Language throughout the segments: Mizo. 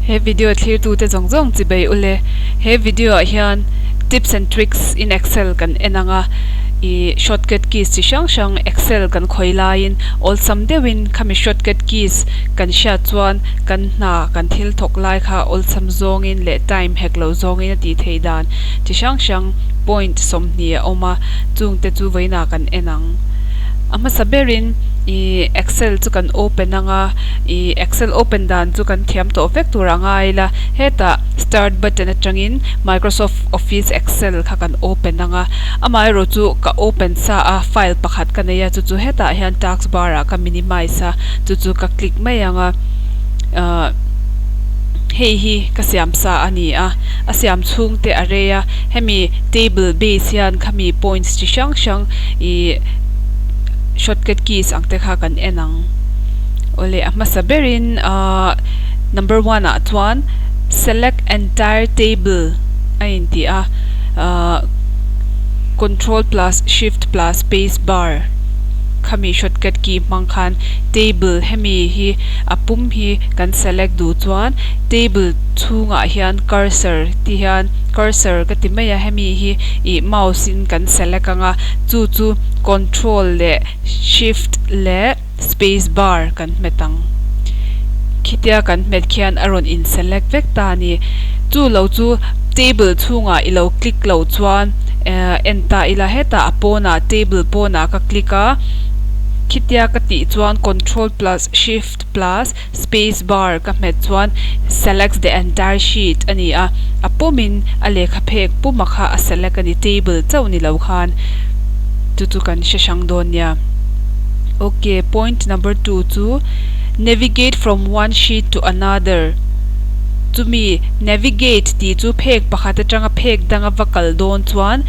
He video thlir tute zawng zawng chi bei ule. He video ah hian tips and tricks in excel kan en ang a, ih shortcut keys chi hrang hrang excel kan khawi laiin awlsam deuhin khami shortcut keys kan hriat chuan kan hna kan thil thawk lai kha awlsam zawngin leh time hek lo zawngin a tih theih dan chi hrang hrang point 20 a awm a, chungte chu vawiinah kan en ang. A hmasa berin ih excel chu kan open ang a, ih excel open dan chu kan thiam tawh vek tur a ngai ila hetah start button atangin Microsoft Office Excel kha kan open ang a, amaherawh chu ka open sa a file pakhat ka nei a chu chu hetah hian task bar ah ka minimize a chu chu ka click mai ang a ah hei hi ka siam sa a ni a a siam chhung te a rei a hemi table base hian khami points chi hrang hrang ih shortcut keys ang te kha kan en ang awle a hmasa berin ah number one ah chuan select entire table a intih a ah control plus shift plus space bar khami shortcut key hmang khan table hemi hi a pum hi kan select duh chuan table chhungah hian cursor ti hian cursor ka ti mai a hemi hi ih mouse in kan select ang a chu chu control leh shift leh space bar kan hmet ang. Khitia kan hmet khian a rawn in select vek ta a ni. Chu lo chu table chhungah i lo click lo chuan eh en ta ila hetah a pawnah table pawnah ka click a, khitia ka tih chuan control plus shift plus space bar ka hmet chuan selects the entire sheet a ni a, a pawmin a lehkha phek puma kha a select a ni table chauh ni lo khan chu chu kan hre hrang dawn nia. Ok point number 2 chu navigate from one sheet to another chumi navigate tih chu phek pakhat atanga phek danga va kal dawn chuan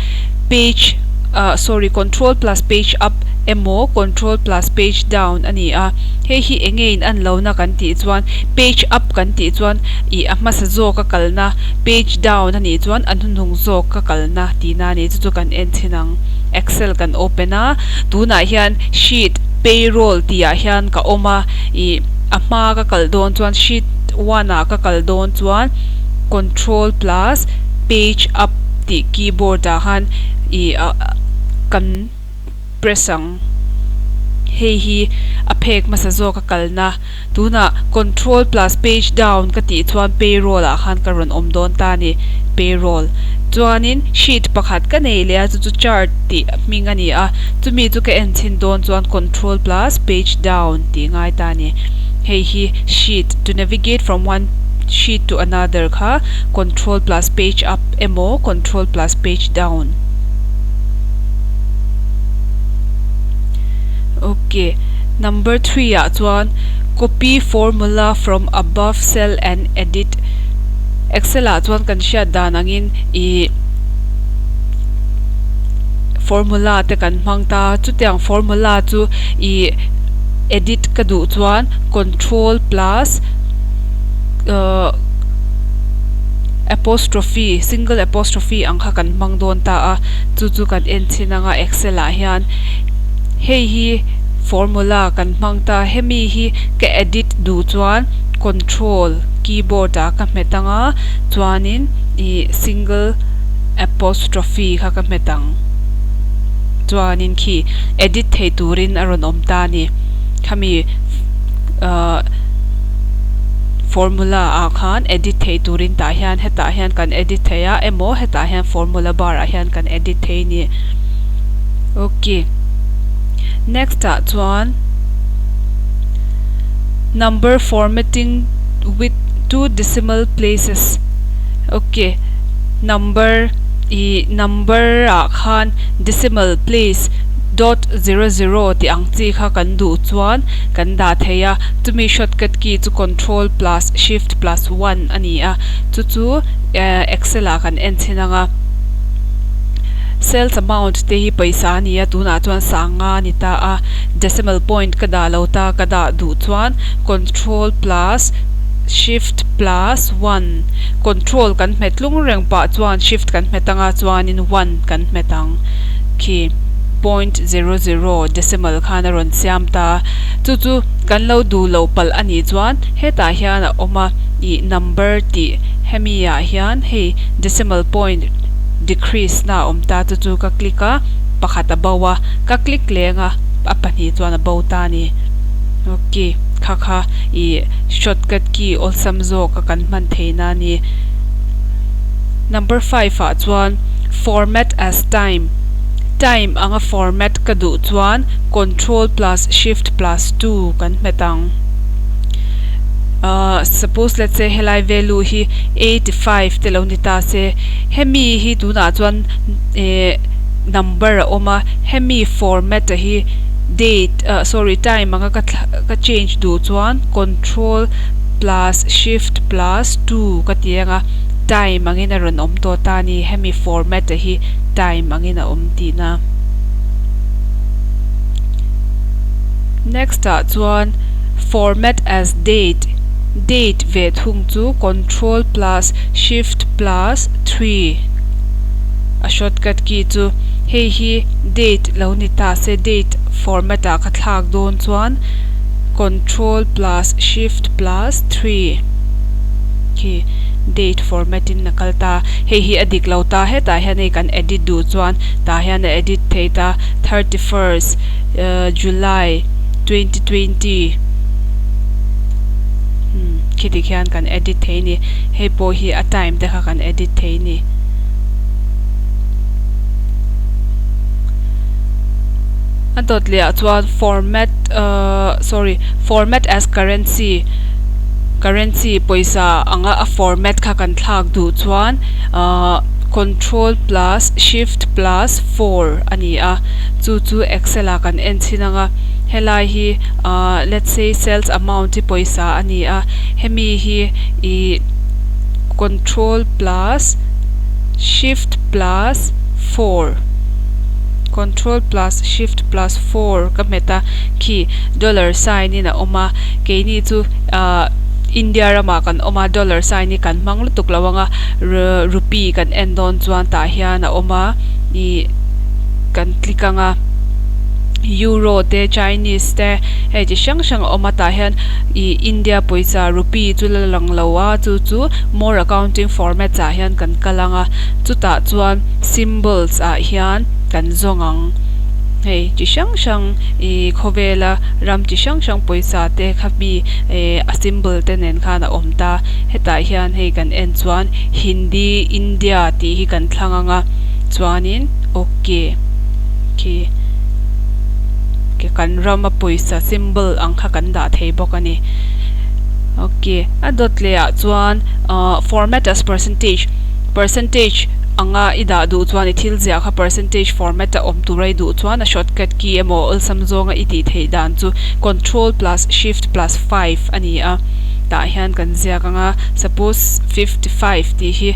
page ah sorry control plus page up emaw control plus page down a ni a hei hi eng nge in an lohna kan tih chuan page up kan tih chuan ih a hmasa zawk a kalna page down a nih chuan a hnuhnung zawk a kalna tihna a ni chu chu kan en chhin ang excel kan open a tunah hian sheet payroll tih ah hian ka awm a ih a hma ka kal dawn chuan sheet one ah ka kal dawn chuan control plus page up tih keyboard ah khan ih ah kan press ang hei hi a phek hmasa zawk a kalna tunah control plus page down ka tih chuan payroll ah khan ka rawn awm dawn ta a ni payroll chuanin sheet pakhat ka nei leh a chu chu chart tih hming a ni a chumi chu ka en chhin dawn chuan control plus page down tih ngai ta a ni hei hi sheet to navigate from one sheet to another kha control plus page up emaw control plus page down. Ok number 3 ah chuan copy formula from above cell and edit excel ah chuan kan hriat dan angin ih formula te kan hmang ta chutiang formula chu ih edit ka duh chuan control plus ahh apostrophe single apostrophe ang kha kan hmang dawn ta a chu chu kan en chhin anga excel ah hian hei hi formula kan hmang ta hemi hi ka edit duh chuan control keyboard ah ka hmet anga chuanin ih single apostrophe kha ka hmet ang chuanin khi edit thei turin a rawn awm ta a ni khami ahh formula ah khan edit thei turin tah hian hetah hian kan edit thei a emaw hetah hian formula bar ah hian kan edit thei a ni ok next ah chuan number formatting with two decimal places ok number ih number ah khan decimal place dot 00 tih ang chi kha kan duh chuan kan dah thei a chumi shortcut key chu control plus shift plus 1 a ni a chu chu eh excel ah kan en chhin ang a sales amount te hi pawisa a ni a tunah chuan sanga a ni ta a decimal point ka dah lo ta ka dah duh chuan control plus shift plus 1 control kan hmet tlung reng pah chuan shift kan hmet anga chuanin 1 kan hmet ang khi 0.00 decimal khan a rawn siam ta chu chu kan lo duh lo palh a nih chuan hetah hian a awm a. Ih number tih hemi ah hian hei decimal point decrease na a awm ta chu chu ka click a pakhat a bo a ka click leng a a pahnih chuan a bo ta a ni ok kha kha ih shortcut key awlsam zawk a kan hman theih na a ni number five ah chuan format as time time anga format ka duh chuan control plus shift plus two kan hmet ang. Ahh suppose let's say helai value hi 85 te lo ni ta se hemi hi tunah chuan eh number a awm a hemi format a hi date ah sorry time anga ka ka change duh chuan control plus shift plus 2 ka ti ang a time angin a rawn awm tawh ta a ni hemi format a hi time angin a awm tihna. Next ah chuan format as date, date ve thung chu control plus shift plus 3 a shortcut key chu hei hi date lo ni ta se date format ah ka thlak dawn chuan control plus shift plus 3 khi date format in a kal ta hei hi a dik lo ta hetah hian hei kan edit duh chuan tah hian a edit thei ta 31st July 2020 umm khiti khian kan edit thei a ni hei pawh hi a time te kha kan edit thei a ni. A dawt leh ah chuan format ahh sorry format as currency currency pawisa anga a format kha kan thlak duh chuan ahh control plus shift plus 4 a ni a chu chu excel ah kan en chhin ang a helai hi ahh let's say sales amount hi pawisa a ni a hemi hi ih control plus shift plus 4 control plus shift plus 4 ka hmet a khi dollar sign in a awm a keini chu ahh India ramah kan awm a dollar sign hi kan hmang lutuk lo ang a rupee kan en dawn chuan tah hian a awm a ih kan click ang a euro te chinese te hei chi hrang hrang a awm a tah hian ih India pawisa rupee chu la lang lo a chu chu more accounting formats ah hian kan kal ang a chutah chuan symbols ah hian kan zawng ang hei chi hrang hrang ih khawvela ram chi hrang hrang pawisa te kha mi eh a symbol te nen khan a awm ta hetah hian hei kan en chuan Hindi India tih hi kan thlang ang a chuanin ok khi kan rama pawisa symbol ang kha kan dah thei bawk a ni ok a dawt leh ah chuan ahh format as percentage percentage anga i dah duh chuan i thil ziah kha percentage format a awm tura i duh chuan a shortcut key emaw awlsam zawnga i tih theih dan chu control plus shift plus 5 a ni a tah hian kan ziak ang a suppose 55 tih hi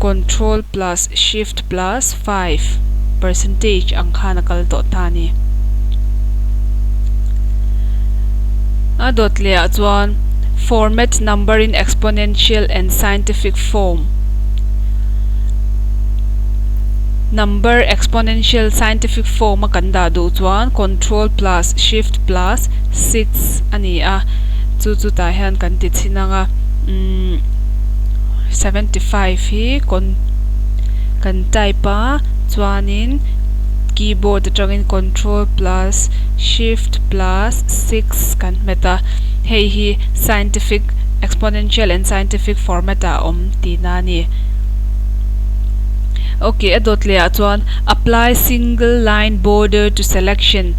control plus shift plus 5 percentage ang khan a kal tawh ta a ni. A dawt leh ah chuan format number in exponential and scientific form number exponential scientific form a kan dah duh chuan control plus shift plus 6 a ni a chu chu tah hian kan ti chhin ang a umm 75 hi con kan type a chuanin keyboard atangin control plus shift plus 6 kan hmet a hei hi scientific exponential and scientific format ah a awm tihna a ni. Ok a dawt leh ah chuan apply single line border to selection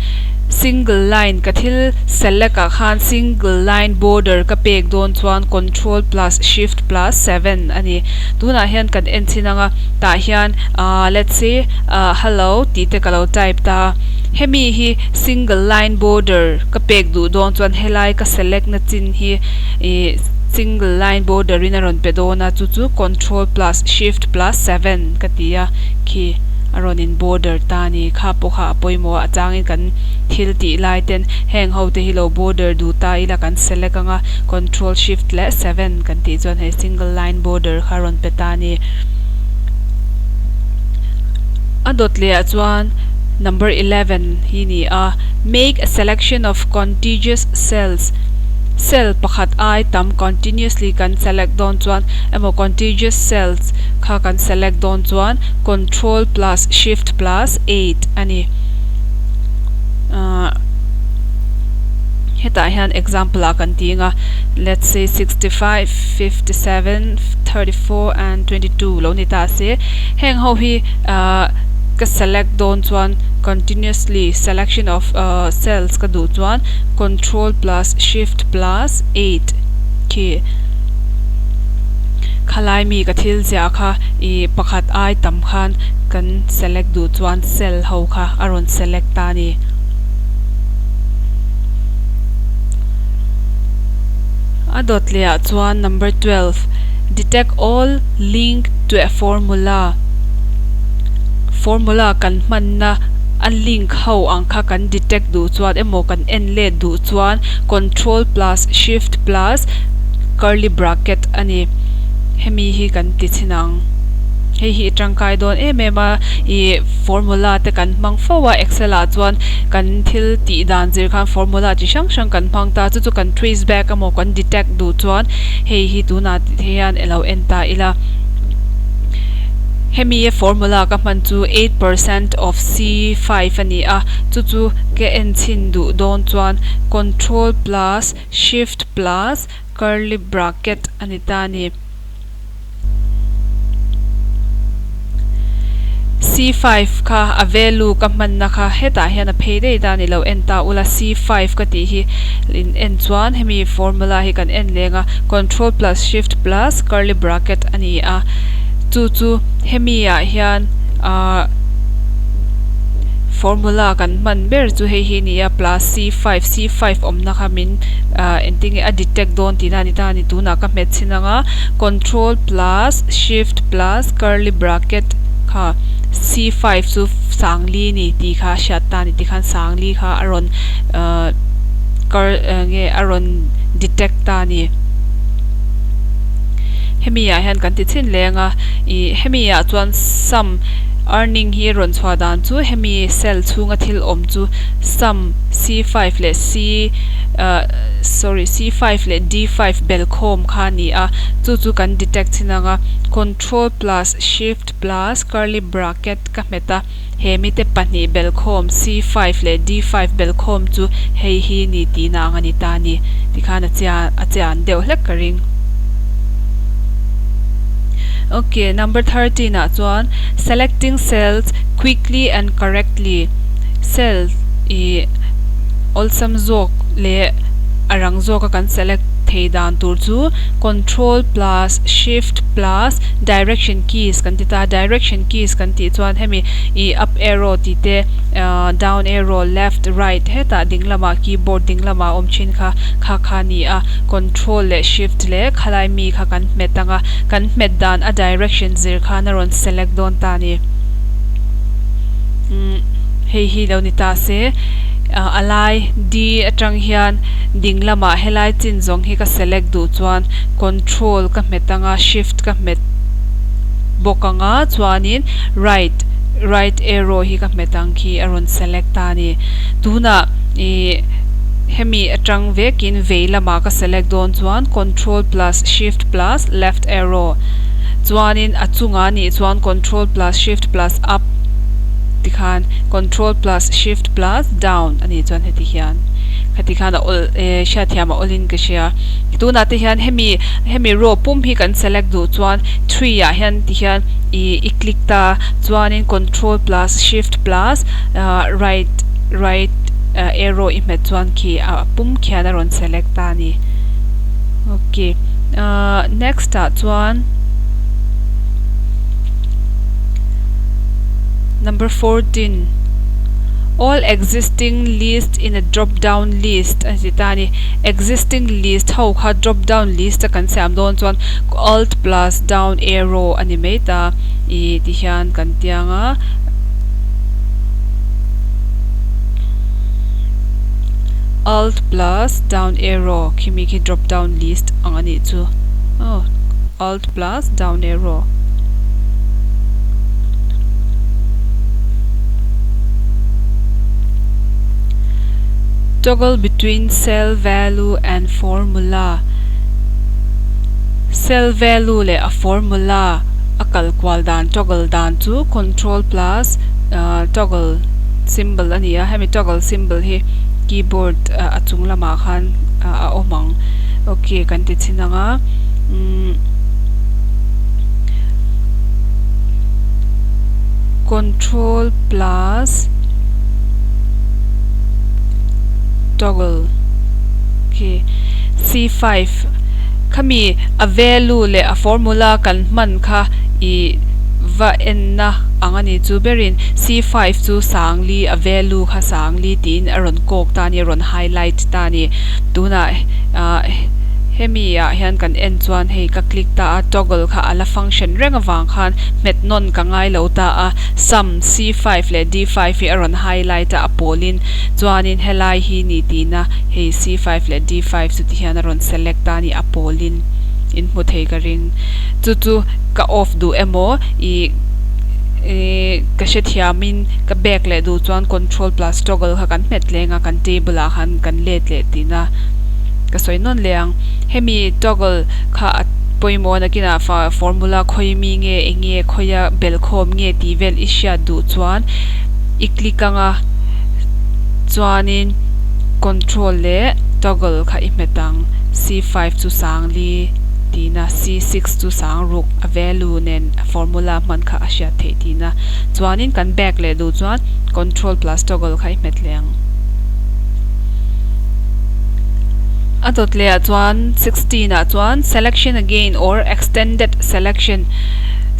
single line ka thil select ah khan single line border ka pek dawn chuan control plus shift plus 7 a ni. Tunah hian kan en chhin ang a tah hian ahh let's say ahh hello tih te ka lo type ta a hemi hi single line border ka pek duh dawn chuan helai ka select na chin hi ih single line border in a rawn pe dawn a chu chu control plus shift plus 7 ka ti a khi a rawn in border ta a ni kha pawh kha a pawimawh a a changin kan thil tih lai ten heng ho te hi lo border duh ta ila kan select ang a control shift leh 7 kan tih chuan hei single line border kha a rawn pe ta a ni. A dawt leh ah chuan number 11 hi ni a make a selection of contiguous cells. Cell pakhat ai tam continuously kan select dawn chuan emaw contiguous cells kha kan select dawn chuan control plus shift plus 8 a ni. Hetah hian example ah kan ti anga let's say 65, 57, 34 and 22 lo ni ta se. Heng ho hi ka select dawn chuan continuously selection of cells ka duh chuan control plus shift plus 8 khi khalai mi ka thil ziah kha ih pakhat ai tam khan kan select duh chuan cell ho kha a rawn select ta a ni. A dawt leh ah chuan number 12 detect all link to a formula formula kan hmanna a link ho ang kha kan detect duh chuan emaw kan en let duh chuan control plus shift plus curly bracket a ni hemi hi kan ti chhin ang hei hi tangkai dawn em em a ih formula te kan hmang fo a excel ah chuan kan thil tih dan zir khan formula chi hrang hrang kan hmang ta chu chu kan trace back emaw kan detect duh chuan hei hi tunah hian alo en ta ila hemi a formula ka hman chu 8% of C5 a ni a chu chu ka en chhin duh dawn chuan control plus shift plus curly bracket a ni ta a ni. C5 kha a value ka hmanna kha hetah hian a phei daih ta a ni lo en ta ula C5 ka tih hi in en chuan hemi formula hi kan en leng a control plus shift plus curly bracket a ni a chu chu hemi ah hian ahh formula kan hman ber chu hei hi a ni a plus C5 C5 awmna kha min ahh engtin nge a detect dawn tihna a ni ta a ni tunah ka hmet chhin ang a control plus shift plus curly bracket kha C5 chu sangli a ni tih kha a hriat ta a ni tikhan sangli kha a rawn ahh cur nge a rawn detect ta a ni hemi ah hian kan ti chhin leng a ih hemi ah chuan sum earning hi rawn chhuah dan chu hemi cell chhunga thil awm chu sum C5 leh C ah sorry C5 leh D5 belkhawm kha a ni a chu chu kan detect chhin ang a control plus shift plus curly bracket ka hmet a he mite pahnih belkhawm C5 leh D5 belkhawm chu hei hi ni tihna ang a ni ta a ni tikhan a chian a chian deuh hlek ka ring. Ok number 13 ah chuan selecting cells quickly and correctly cell ih awlsam zawk leh a rang zawka kan select thei dan tur chu control plus shift plus direction keys kan ti ta direction keys kan tih chuan hemi ih up arrow tih te ah down arrow left right hetah ding lamah keyboard ding lamah awm thin kha kha kha a ni a control leh shift leh khalai mi kha kan hmet ang a kan hmet dan a direction zir khan a rawn select dawn ta a ni umm hei hi lo ni ta se ah a lai D atang hian ding lamah helai chin zawng hi ka select duh chuan control ka hmet ang a shift ka hmet bawk ang a chuanin right right arrow hi ka hmet ang khi a rawn select ta a ni tunah ih hemi atang vekin vei lamah ka select dawn chuan control plus shift plus left arrow chuanin a chungah nih chuan control plus shift plus up tikhan control plus shift plus down a nih chuan heti hian khati khan a awl eh hriatthiam a awlin ka hria tunah te hian hemi hemi row pum hi kan select duh chuan 3 ah hian ti hian ih i click ta chuanin control plus shift plus ah right right arrow i hmet chuan khi a pum khian a rawn select ta a ni ok ah next ah chuan number 14 all existing list in a drop down list a ti ta a ni existing list ho kha drop down list a kan siam dawn chuan alt plus down arrow a ni mai ta ih ti hian kan tiang a. Alt plus down arrow khimi khi drop down list ang a nih chu aw alt plus down arrow. Toggle between cell value and formula Cell value leh a formula a kal kual dan toggle dan chu control plus toggle symbol a ni a, hemi toggle symbol hi keyboard a chung lamah khan a awm ang. Ok kan ti chhin ang a umm control plus toggle khi C5 khami a value leh a formula kan hman kha ih va enna ang a ni chu berin C5 chu sangli a value kha sangli tiin a rawn kawk ta a ni a rawn highlight ta a ni tunah ah hemi ah hian kan en chuan hei ka click ta a toggle kha a la function reng avang khan hmet nawn ka ngai lo ta a sum C5 leh D5 hi a rawn highlight a a pawlin chuanin helai hi ni tina hei C5 leh D5 chu ti hian a rawn select a ni a pawlin in hmu thei ka ring chu chu ka off duh emaw ih ih ka hrethiamin ka back leh duh chuan control plus toggle kha kan hmet leng a kan table ah khan kan let leh tina ka sawi nawn leh ang hemi toggle kha a pawimawh nakinah formula khawi mi nge eng nge khawia belkhawm nge tih vel i hriat duh chuan i click anga chuanin control leh toggle kha i hmet ang C5 chu sangli tihna C6 chu sangruk a value nen formula hman kha a hriat theih tihna chuanin kan back leh duh chuan control plus toggle kha i hmet leh ang. A dawt leh ah chuan 16 ah chuan selection again or extended selection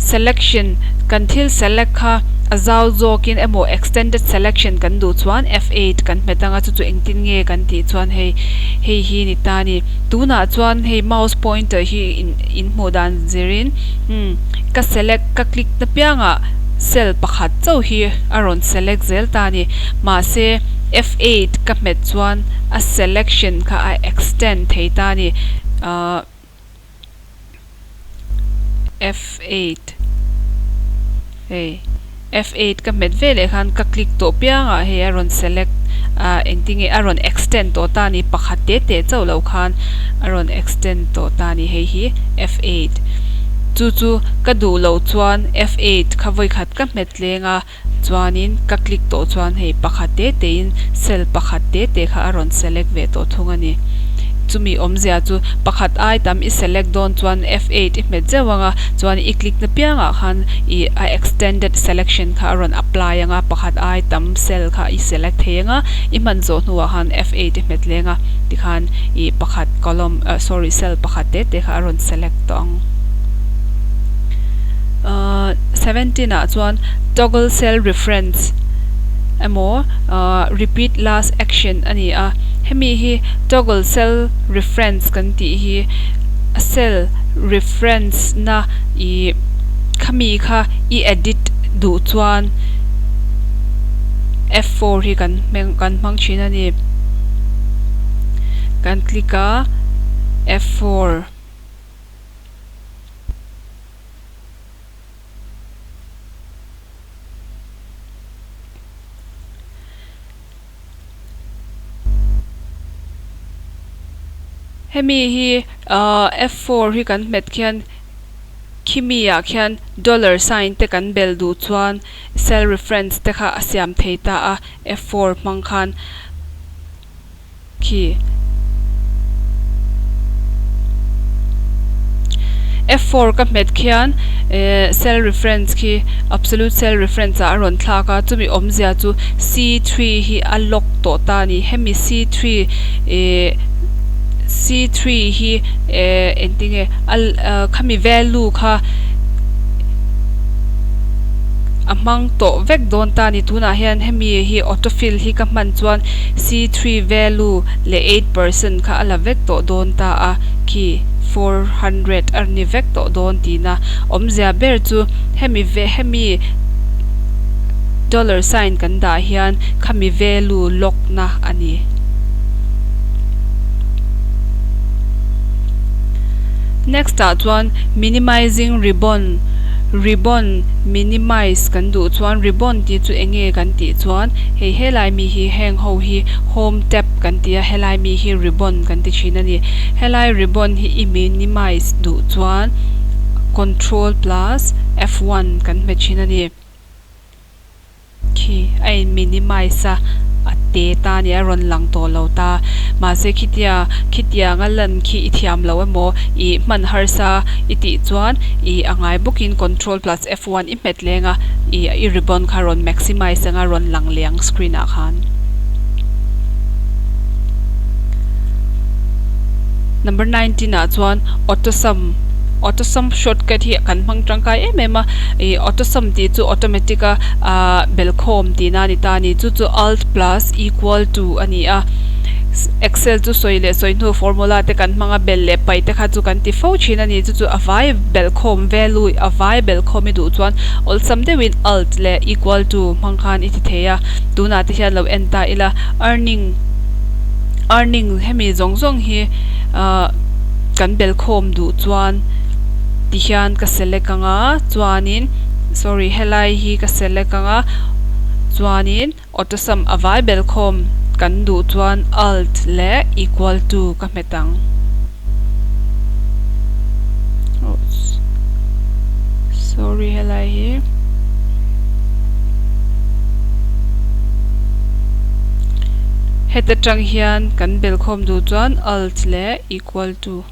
selection kan thil select kha a zau zawkin emaw extended selection kan duh chuan F8 kan hmet anga chu chu engtin nge kan tih chuan hei hei hi ni ta a ni tunah chuan hei mouse pointer hi in in hmuh dan zirin umm ka select ka click na piangah cell pakhat chauh hi a rawn select zel ta a ni mahse F8 ka hmet chuan a selection kha a extend thei ta a ni ahh. F8 hei F8 ka hmet ve leh khan ka click tawh piang ah hei a rawn select ah engtinge a rawn extend tawh ta a ni pakhat te te chauh loh khan a rawn extend tawh ta a ni hei hi F8 chu chu ka duh loh chuan F8 kha vawikhat ka hmet tleng a chuanin ka click tawh chuan hei pakhat te te in cell pakhat te te kha a rawn select ve tawh thung a ni. Chumi awmzia chu pakhat ai tam i select dawn chuan F8 i hmet zeuh ang a, chuan i click na piangah khan i a extended selection kha a rawn apply ang a, pakhat ai tam cell kha i select thei ang a, i hman zawh hnuah khan F8 i hmet leng a, tikhan i pakhat column sorry cell pakhat te te kha a rawn select tawh ang. 17 ah chuan toggle cell reference emaw repeat last action a ni a, hemi hi toggle cell reference kan tih hi a cell reference na ih khami kha i edit duh chuan F4 hi kan kan hmang thin a ni, kan click a F4. Hemi hi ahh F4 hi kan hmet khian khimi ah khian dollar sign te kan bel duh chuan cell reference te kha a siam thei ta a F4 hmang khan. Khi. F4 ka hmet khian cell reference khi absolute cell reference ah a rawn thlak a, chumi awmzia chu C3 hi a lock tawh ta a ni. Hemi C3 ih C3 hi engtinge a khami value kha a hmang tawh vek dawn ta a ni. Tunah hian hemi hi autofill hi ka hman chuan C3 value leh 8% kha a la vek tawh dawn ta a, khi 400 a ni vek tawh dawn tihna awmzia ber chu hemi ve hemi dollar sign kan dah hian khami value lock na a ni. Next ah chuan minimizing ribbon Ribbon minimize kan duh chuan ribbon tih chu eng nge kan tih chuan hei helai mi hi heng ho hi home tab kan ti a, helai mi hi ribbon kan ti thin a ni. Helai ribbon hi i minimize duh chuan control plus F1 kan hmet thin a ni. Khi a in minimize a, a te ta a ni a rawn lang tawh lo ta. Mahse khitia khitiang a lan khi i thiam lo emaw i hman harsa i tih chuan i a ngai bawkin control plus F one i hmet leng a, i i ribbon kha rawn maximize anga rawn lang leh ang screen ah khan. Number 19 ah chuan auto sum auto sum shortcut hi kan hmang tangkai em em a ih auto sum tih chu automatic a ah belkhawm tihna a ni ta a ni chu chu alt plus equal to a ni a excel chu sawi leh sawi hnu formula te kan hmang a bel leh paih te kha chu kan ti fo thin a ni chu chu a vai belkhawm value a vai belkhawm i duh chuan awlsam deuhin alt leh equal to hmang khan i ti thei a tunah te hian lo en ta ila earning earning hemi zawng zawng hi ah kan belkhawm duh chuan tihian ka select anga chuanin sorry helai hi ka select anga chuanin auto sum a vai belkhawm kan duh chuan alt leh equal to ka hmet ang. Sorry helai hi. Heta tang hian kan belkhawm duh chuan alt leh equal to.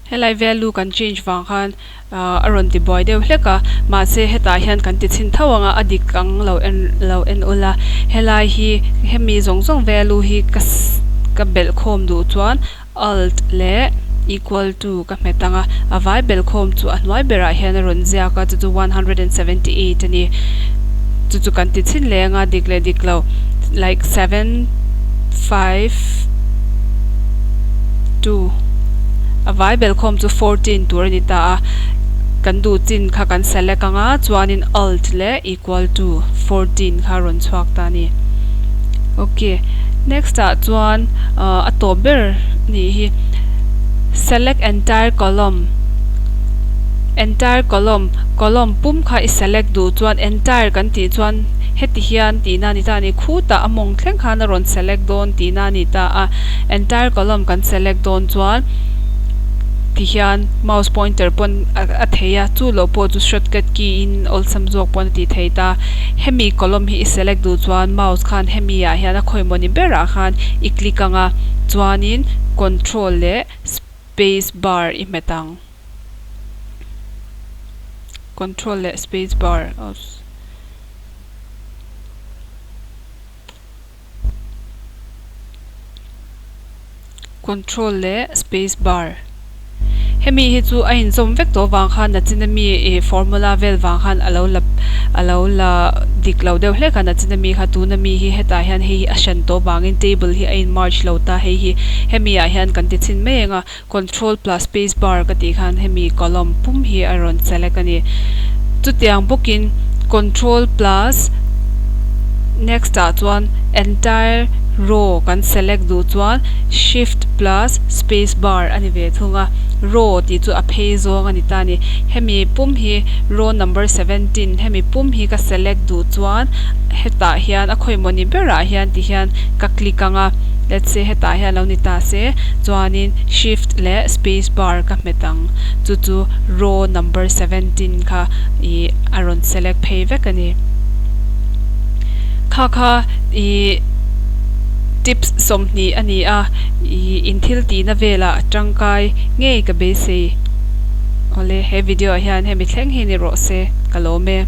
Helai value kan change vang khan ahh a rawn ti buai deuh hlek a mahse hetah hian kan ti chhin tho ang a a dik ang lo en lo en ula helai hi hemi zawng zawng value hi ka ka belh khawm duh chuan alt leh equal to ka hmet ang a a vai belh khawm chu a hnuai berah hian a rawn ziak a chu chu 178 a ni chu chu kan ti chhin leh ang a dik leh dik lo like 7 5 2 a vai belkhawm chu 14 tur a ni ta a kan duh chin kha kan select ang a chuanin alt leh equal to 14 kha a rawn chhuak ta a ni ok next ah chuan ah a tawp ber nih hi select entire column entire column column pum kha i select duh chuan entire kan tih chuan heti hian tihna a ni ta a ni khutah a mawng thleng khan a rawn select dawn tihna a ni ta a entire column kan select dawn chuan tihian mouse pointer pawn a thei a chu loh pawh chu shortcut key in awlsam zawk pawn a tih thei ta hemi column hi i select duh chuan mouse khan hemi ah hian a khawi mawni berah khan i click ang a chuanin control leh space bar i hmet ang control leh space bar oops. Control leh space bar. Hemi hi chu a inzawm vek tawh vang khan nachin ami ih formula vel vang khan a lo la a lo la dik lo deuh hlek a nachin ami kha tuna mi hi hetah hian hei hi a hran tawh vangin table hi a in merge lo ta hei hi hemi ah hian kan ti chhin mai ang a control plus space bar ka tih khan hemi column pum hi a rawn select a ni. Chutiang bawkin control plus next ah chuan entire row kan select duh chuan shift plus space bar a ni ve thung a, row tih chu a phei zawng a ni ta a ni. Hemi pum hi row number 17 hemi pum hi ka select duh chuan hetah hian a khawimawni berah hian ti hian ka click ang a, let's say hetah hian lo ni ta se chuanin shift leh space bar ka hmet ang chu chu row number 17 kha ih a rawn select phei vek a ni. Kha kha ih tips 20 a ni a ih in thil tihna velah tangkai ngei ka beisei. Awle he video ah hian hemi thleng hi ni rawh se ka lawm e.